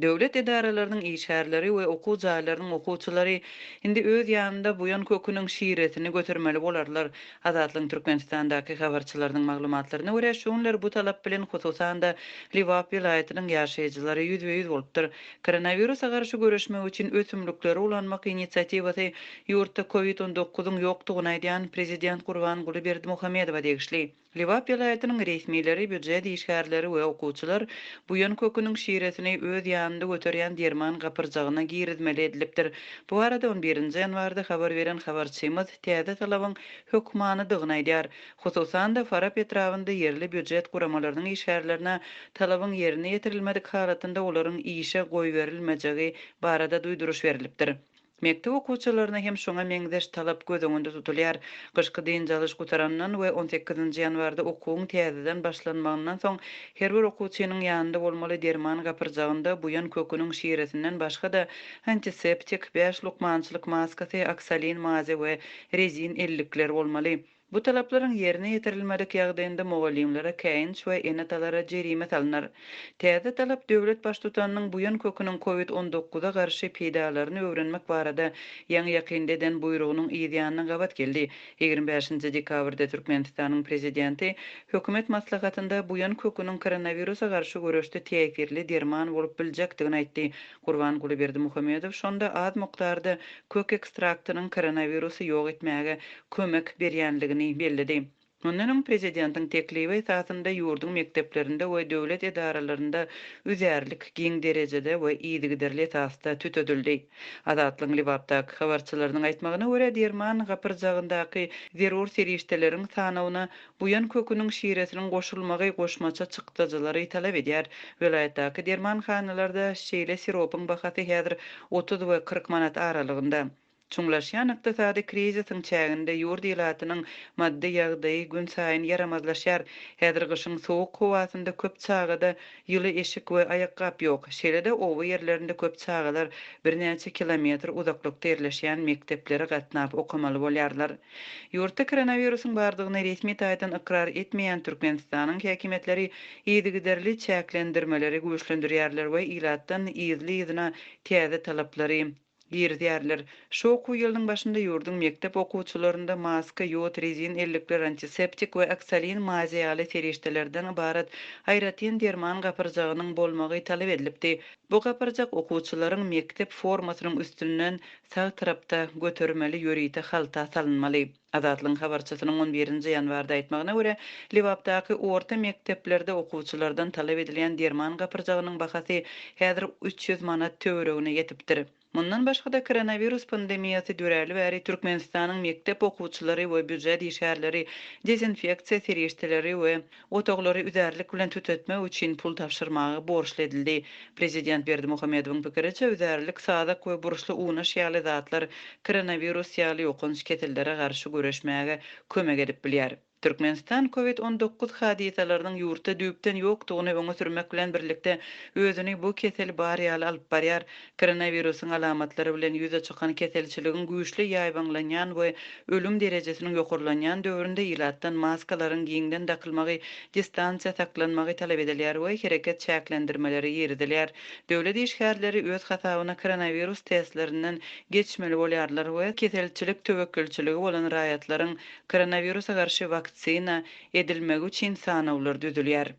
Döwlet edaralarynyň işgärleri we okuw jaýlarynyň okuwçylary indi öz ýanynda buýan köküniň şiresini götermeli bolarlar. Azatlygyň Türkmenistandaky habarçylarynyň maglumatlaryna görä, şu günler bu talap bilen hususan-da Lebap welaýatynyň ýaşaýjylary ýüzbe-ýüz bolupdyr. Koronawirusa garşy göreşmek üçin ösümlikleri ulanmak inisiatiwasy ýurtda covid 19-yň ýokdugyny aýdýan prezident Gurbanguly Berdimuhamedowa degişli. Lebap welaýatynyň resmileri, býujet işgärleri we okuwçylar buýan köküniň şiresini öz ýanynda göterýän derman gapyrjagyna girizmeli edilipdir. Bu barada on birinji ýanwarda habar beren habarçymyz täze talabyň hökmanydygyny aýdýar. Hususan-da, Farap etrabynda ýerli býujet guramalarynyň işgärlerine talabyň ýerine ýetirilmedik halatynda olaryň işe goýberilmejegi barada duýduryş berlipdir. Mekdep okuwçylaryna hem şoňa meňzeş talap göz öňünde tutulýar. Gyşky dynç alyş gutarandan we on sekizinji ýanwarda okuwyň täzeden başlanmagyndan soň her bir okuwçynyň ýanynda bolmaly derman gapyrjagynda buýan köküniň şiresinden başga-da antiseptik, bäş lukmançylyk maskasy, oksalin mazy we rezin ellikler bolmaly. Bu talaplaryň ýerine ýetirilmedik ýagdaýynda mugallymlara käýinç we ene-atalara jerime salnar. Täze talap döwlet Baştutanynyň buýan köküniň covid 19-a garşy peýdalaryny öwrenmek barada ýaňy-ýakynda eden buýrugynyň yz ýanyna gabat geldi. 25-nji dekabrda Türkmenistanyň Prezidenti Hökümet maslahatynda buýan köküniň koronawirusa garşy göreşde täsirli derman bolup biljekdigini aýtdy. Gurbanguly Berdimuhamedow şonda az mukdarda kök ekstraktynyň koronawirusy ýok etmäge kömek berýänligini belledi. Mundan öň prezidentiň teklibi esasynda ýurduň mekdeplerinde we döwlet edaralarynda üzärlik giň derejede we yzygiderli esasda tütedildi. Azatlygyň Lebapdaky habarçylarynyň aýtmagyna görä, derman gapyrjagyndaky zerur serişdeleriň sanawyna buýan köküniň şiresiniň goşulmagy goşmaça çykdajylary talap edýär. Welaýatdaky dermanhanalarda şeýle siropyň bahasy häzir 30 we 40 manat aralygynda. Çuňlaşýan ykdysady krizisiň çäginde ýurt ilatynyň maddy ýagdaýy günsaýyn ýaramazlaşýar. Häzir gyşyň sowuk howasynda köp çagada ýyly eşik we aýakgap ýok. Şeýle-de oba ýerlerinde köp çagalar birnäçe kilometr uzaklykda ýerleşýän mekdeplere gatnap okamaly bolýarlar. Ýurtda koronawirusyň bardygyny resmi taýdan ykrar etmeýän Türkmenistanyň häkimiýetleri yzygiderli çäklendirmeleri güýçlendirýärler we ilatdan yzly-yzyna täze talaplary girizýärler. Şu okuw ýylynyň başynda ýurduň mekdep okuwçylarynda maska, ýod, rezin ellikler, antiseptik we oksalin mazi ýaly serişdelerden ybarat aýratyn derman gapyrjagynyň bolmagy talap edilipdi. Bu gapyrjak okuwçylaryň mekdep formasynyň üstünden sag tarapda götermeli ýörite halta salynmaly. Azatlygyň habarçysynyň on birinji ýanwarda aýtmagyna görä, Lebapdaky orta mekdeplerde okuwçylardan talap edilýän derman gapyrjagynyň bahasy häzir 300 manat töweregine ýetipdir. Mundan başga-da, koronawirus pandemiýasy döräli bäri Türkmenistanyň mekdep okuwçylary we býujet işgärleri dezinfeksiýa serişdeleri we otaglary üzärlik bilen tütetmek üçin pul tabşyrmaga borçly edildi. Prezident Berdimuhamedowyň pikiriçe, üzärlik, sazak we burçly unaş ýaly zatlar koronawirus ýaly ýokanç kesellere garşy göreşmäge kömek edip bilýär. Türkmenistan covid 19 hadysalarynyň ýurtda düýpden ýokdugyny öňe sürmek bilen birlikde, özüni bu kesel bar ýaly alyp barýar. Koronawirusyň alamatlary bilen ýüze çykan keselçiligiň güýçli ýaýbaňlanýan we ölüm derejesiniň ýokarlanýan döwründe ilatdan maskalaryň giňden dakylmagy, distansiýa saklanmagy talap edilýär we hereket çäklendirmeleri girizilýär. Döwlet işgärleri öz hasabyna koronawirus testlerinden geçmeli bolýarlar we keselçilik töwekgelçiligi bolan raýatlaryň koronawirusa garşy waksina edilmegi üçin sanawlar düzülýär.